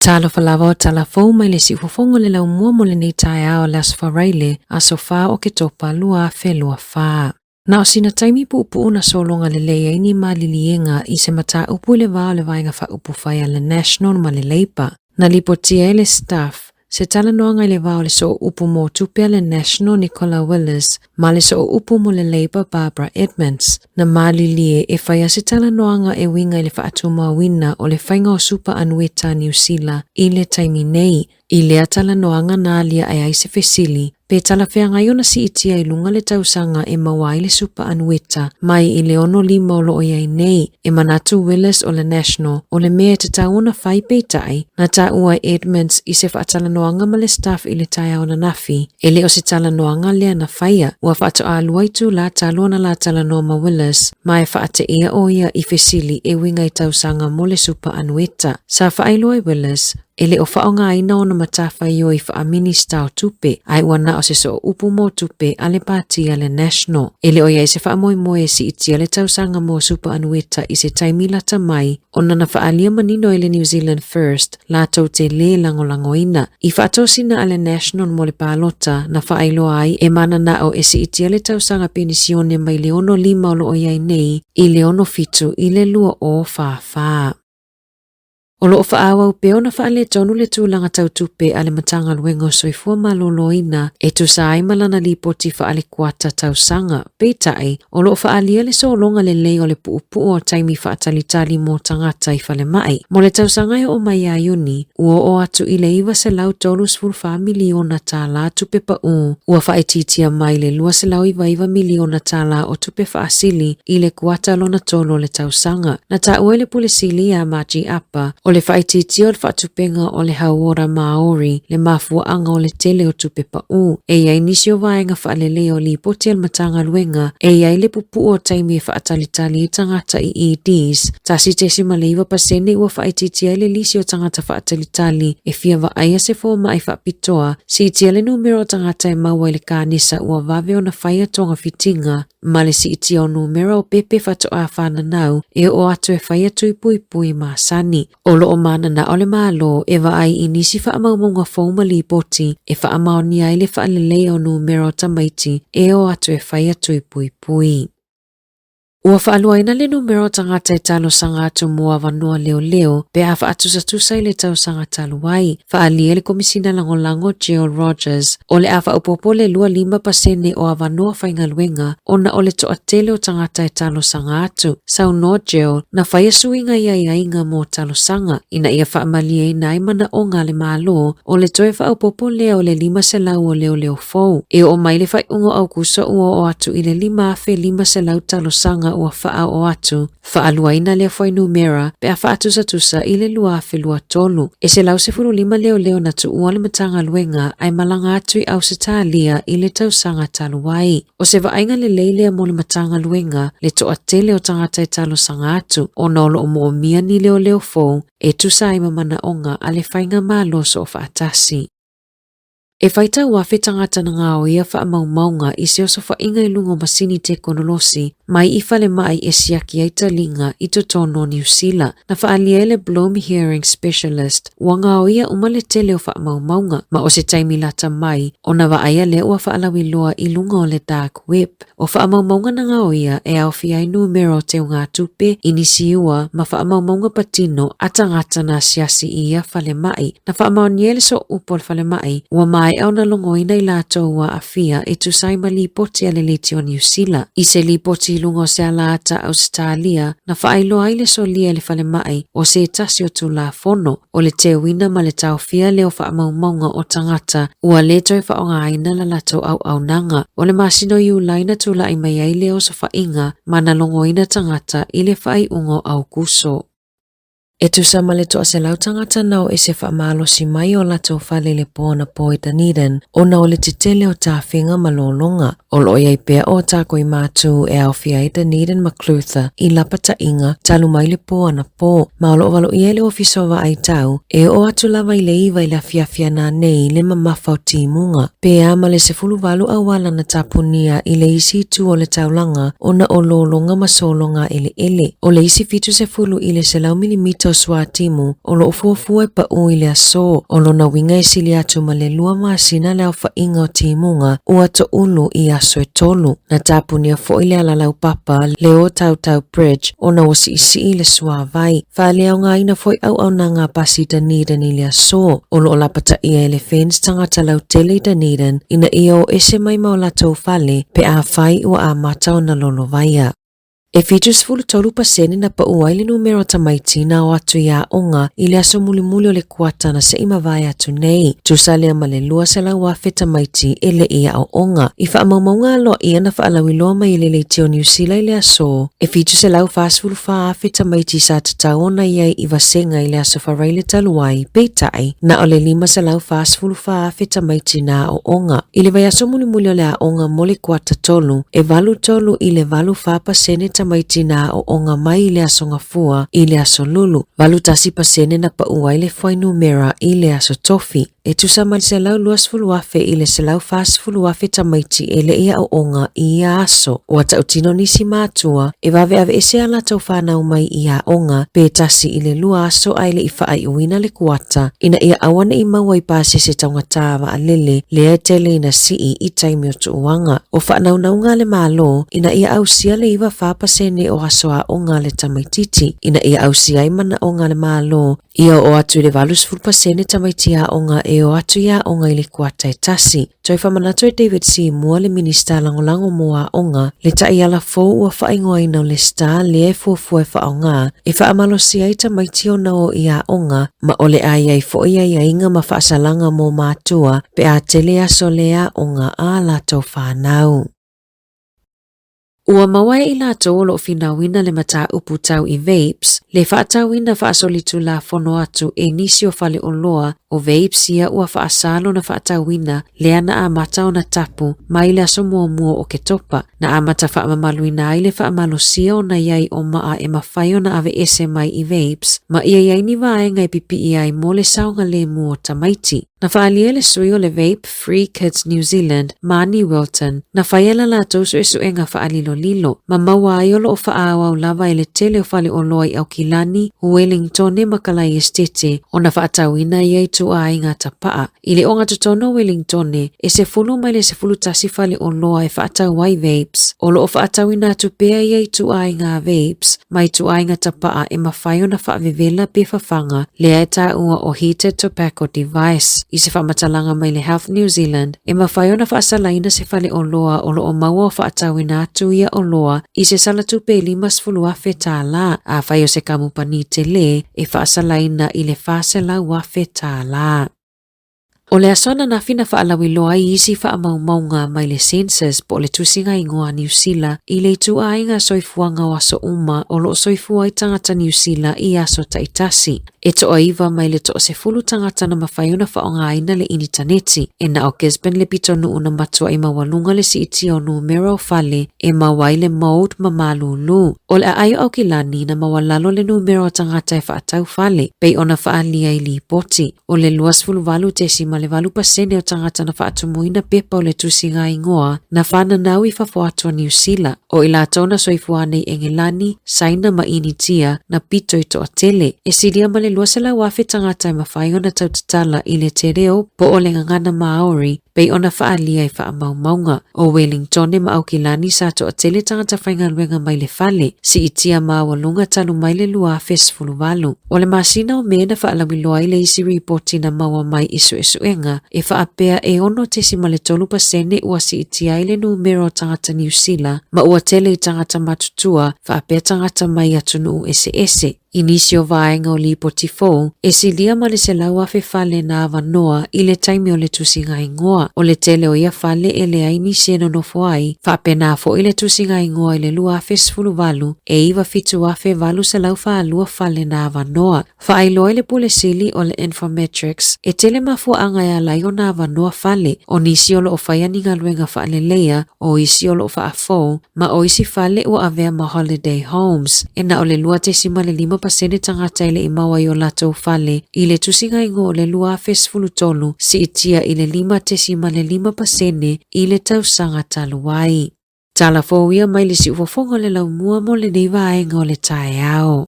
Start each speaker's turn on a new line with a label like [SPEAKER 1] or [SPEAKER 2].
[SPEAKER 1] Talofa lava o tala fou mai le siufofoga o le laumua mo lenei taeao o le Aso Faraile, aso 4 o Oketopa 2024. Na o sina taimi puupuu na sologa lelei ai ni maliliega i se mataupu i le va o le Vaega Faaupufai a le National ma le Labour. Na lipotia e le Stuff se talanoaga i le va o le sooupu mo tupe a le National Nicola Willis ma le sooupu mo le Labour Barbara Edmonds. Na malilie e faia se talanoaga e uiga i le faatumauina o le faiga o supa anueta a Niu Sila i le taimi nei. I lea talanoaga na aliae ai se fesili, pe talafeagai ona siitia i luga le tausaga e maua ai le supa anueta mai i le 65 o lo o i ai nei. E manatu Willis o le National o le mea e tatau ona fai peitai, na taua e Edmonds i se faatalanoaga ma le Stuff i le taeao ananafi, e le o se talanoaga lea na faia. Ua faatoa lua itulā talu ona la talanoa ma Willis, ma e faateia ʻo ia i fesili e uiga i tausaga mo le supa anueta. Sa faailoa e Willis, E le o faaaogaina ona matafaioi faa-Minista o Tupe, ae ua na o se sooupu mo tupe a le Pati a le National. E le o i ai se faamoemoe e siitia le tausaga mo Supa Anueta i se taimi lata mai, ona na faaalia manino e le New Zealand First latou te lē lagolagoina. I faatosina a le National mo le palota na faailoa ai e mananao e siitia le tausaga penisione mai le 65 o lo o i ai nei i le 67 i le 2044. O lo o faaauau pea ona faaletonu le tulaga tau tupe a le Matagaluega o Soifua Maloloina e tusa ai ma lana lipoti faale-kuata tausaga. Peitai, o lo o faaalia le sologa lelei o le puupuu o taimi faatalitali mo tagata i falemai. Mo le tausaga e oo mai ia Iuni, ua oo atu i le $934 miliona tala tupe paʻū, ua faaitiitia mai le $299 miliona tala o tupe faasili i le kuata lona tolu o le tausaga. Na taua e le Pule Sili iā Margie Apa, o le faaitiitia o le faatupenga o le hauora Māori le mafuaaga o le tele o tupe paʻū. E i ai nisi o vaega faaleleia o lipoti a le Matagaluega e i ai le pupuu o taimi e faatalitali ai tagata i EDs, 1.9 pasene ua faaitiitia ai le lisi o tagata faatalitali e fia vaaia se fomai faapitoa, siitia le numera o tagata e maua i le kanesa ua vave ona faia togafitiga, ma le siitia o numera o pepe faatoa fananau e oo atu e faia tui puipui masani. O lo o mananao le Malo e vaai i nisi faamaumauga fou ma lipoti e faamaonia ai le faaleleia o numera o tamaiti e oo atu e faia tui puipui. Ua faaluaina le numera o tagata e talosaga atu mo avanoa leoleo pe a faatusatusa i le tausaga talu ai. Faaalia e le Komisina Lagolago Jill Rogers, o le a faaopoopo le 25 pasene o avanoa faigaluega ona o le toatele o tagata e talosaga atu. Saunoa Jill, na faia suiga i aiaiga mo talosaga ina ia faamalieina ai manaoga a le Malo o le toe faaopoopo lea o le 500 o leoleo fou. E oo mai le faaiuga o Aukuso ua oo atu i le 5,500 talosaga ua faaoo atu, faaluaina lea fuainumera pe a faatusatusa i le 2023. E 115 leoleo na tuua le Matagaluega ae malaga atu i Ausetalia i le tausaga talu ai. O se vaaiga lelei lea mo le Matagaluega le toatele o tagata e talosaga atu ona o lo o moomia ni leoleo fou e tusa ai ma manaoga a le Faigamalo Soofaatasi. E faitau afe tagata na gaoia faamaumauga i se osofaiga i luga o masini tekonolosi mai i falemai e siaki ai taliga i totonu o Niu Sila. Na faaalia e le Bloom Hearing Specialist ua gaoia uma le tele o faamaumauga, ma o se taimi lata mai ona vaaia lea ua faalauiloa i luga o le dark web. O faamaumauga na gaoia e aofia ai numera o teugatupe, inisiua ma faamaumauga patino a tagata na asiasi i ia falemai. Na faamaonia e le sooupu o le falemai, ua maea ona logoina i latou ua aafia e tusa ai ma lipoti a le Leitio o Niu Sila. I se lipoti i luga o se alaata Ausetalia, na faailoa ai le solia e le falemai o se tasi o Tulafono o le teuina ma le taofia lea o faamaumauga o tagata ua le toe faaaogaina la latou auaunaga. O le masina o Iulai na tulai mai ai lea osofaiga ma na logoina tagata i le faaiuga o Aukuso. E tusa ma le 100 tagata na o ese faamalosi mai o latou fale i le po anapo i Dunedin ona o le tetele o tafiga ma lologa. O lo o i ai pea o tākoi mātū e aofia ai Dunedin ma Clutha i lapataiga talu mai le pō anapō, ma o lo o valoia e le Ofisa o Vaai Tau e oo atu lava i le 9 i le afiafi ananei le mamafa o timuga, pea ma le 18 auala na tapunia i le isi itu o le taulaga ona o lologa ma sologa eleele. O le isi 70 i le 100 milimita o tau suatimu o lo o fuafua e pau i le aso. O lona uiga e sili atu ma le 2 masina le aofaiga o timuga ua toulu i aso e 3. Na tapunia foi le ala laupapa le Otautau Bridge ona ua siisii le suavai. Faaleaogaina foi auaunaga a pasi i Dunedin i le aso. O lo o lapataia e le FENZ tagata lautele i Dunedin ina ia o ese mai ma o latou fale pe afai ua amata ona lolovaia. E 73% na pau ai le numera o tamaiti na o atu i aoga i le aso mulimuli o le kuata na se i mavae atu nei. Tusa lea ma le 200,000 tamaiti e le i aooga. I faamaumauga aloaia na faalauiloa mai e le Leitio Niu Sila i le aso, e 744,000 tamaiti sa tatau ona i ai i vasega i le aso Faraile talu ai, peitai, na o le 544,000 tamaiti na aooga. I le vaiaso mulimuli o le aoga mo le kuata 3, e 83 i le 84% tamaiti na aooga mai i le aso Gafua i le aso Lulu, 81% na pau ai le fuainumera i le aso Tofi. E tusa ma le 120,000 i le 140,000 tamaiti e le i aooga i ia aso. Ua tautino nisi matua e vaveaveese a latou fanau mai i aoga pe 1 i le 2 aso ae le i faaiuina le kuata ina ia aua ne i maua i pasese taugata vaalele lea e tele ina sii i taimi o tuuaga. O faanaunauga a le Malo ina ia ausia le 94% o aso aoga a le tamaititi ina ia ausia ai manaoga a le Malo ia oo atu i le 80% tamaiti aoga e o atu i aoga i le kuata e 1. Toe faamanatu e David Seymour le Minista Lagolago mo Aoga le taiala fou ua faaigoaina o le STAR lea e fuafua e faaaoga e faamalosia ai tamaiti ona o i aoga ma o le a i ai foi aiaiga ma faasalaga mo matua pe a tele aso le aoga a latou fanau. Ua maua e i latou o lo o finauina le mataupu tau i vapes, le faatauina faasolitulafono atu e nisi o faleoloa o vapes ia ua faasā lona faatauina lea na amata ona tapu mai le aso muamua o Oketopa, na amata faamamaluina ai le faamalosia ona i ai o maa e mafai ona aveese mai i vapes ma ia i ai ni vaega e pipii ai mo le saogalemu o tamaiti. Na faaalia le sui o le Vape Free Kids New Zealand, Marnie Wilton, na faia la latou suesuega faalilolilo, ma maua ai o lo o faaauau lava e le tele o faleoloa i Aukilani, Wellingtone ma Kalai Esitete ona faatauina ia ituaiga tapaa. I le ogatotonu o Wellingtone, e 10 mai le 11 faleoloa e faatau ai vapes. O lo o faatauina atu pea ia ituaiga vapes ma ituaiga tapaa e mafai ona faavevela pe fafaga lea e taua o heated tobacco device. I se faamatalaga mai le Health New Zealand, e mafai ona faasalaina se faleoloa o lo o maua o faatauina atu ia oloa i se salatupe e $50,000, afai o se kamupani tele e faasalaina i le $400,000. O le aso ananafi na faalauiloa ai isi faamaumauga mai le Census po o le tusiga igoa a Niu Sila i le ituaiga soifuaga o aso uma o lo o soifua ai tagata Niu Sila i aso taitasi. E toaiva mai le toasefulu tagata na mafai ona faaaogaina le initaneti. E na o Gisborne le pitonuu na matuai maualuga le siitia o numera o fale e maua ai le mode ma malūlū. O le aai o Aukilani na maualalo le numera o tagata e faatau fale, pei ona faaalia i lipoti. O le 28.8% o tagata na faatumuina pepa o le tusiga igoa na whananau i fafo atu o Niu Sila. O i latou na soifua nei Engelani, Saina ma Initia na pito i toatele. E silia ma le 200,000 tagata e mafai ona tautatala i le te reo po o le gagana Māori pei ona faaalia i faamaumauga. O Wellingtone ma Aukilani sa toatele tagata faigaluega mai le fale, siitia maualuga talu mai le 2018. O le masina o Me na faalauiloa ai le isi ripoti na maua mai i suesuega e faapea e 6.3% ua siitia ai le numera o tagata Niu Sila ma ua tele i tagata matutua faapea tagata mai atunuu eseese. I nisi o vaega o lipoti fou, e silia ma le 100,000 fale na avanoa i le taimi o le tusiga igoa. O le tele o ia fale e leai nisi e nonofo ai, faapena foi le tusiga igoa i le 2018 e 97,842 fale na avanoa. Faailoa i le Pule Sili o le Infometrics, e tele mafuaaga e ala ai ona avanoa fale, o nisi o lo o faia ni galuega faaleleia, o isi o lo o faafou, ma o isi fale ua avea ma holiday homes. E na o le 2.5% tagata e le i maua i o latou fale i le tusiga igoa o le 2013, siitia i le 5.5% i le tausaga talu ai. Tala fou ia mai le siufofoga o le laumua mo lenei vaega o le taeao.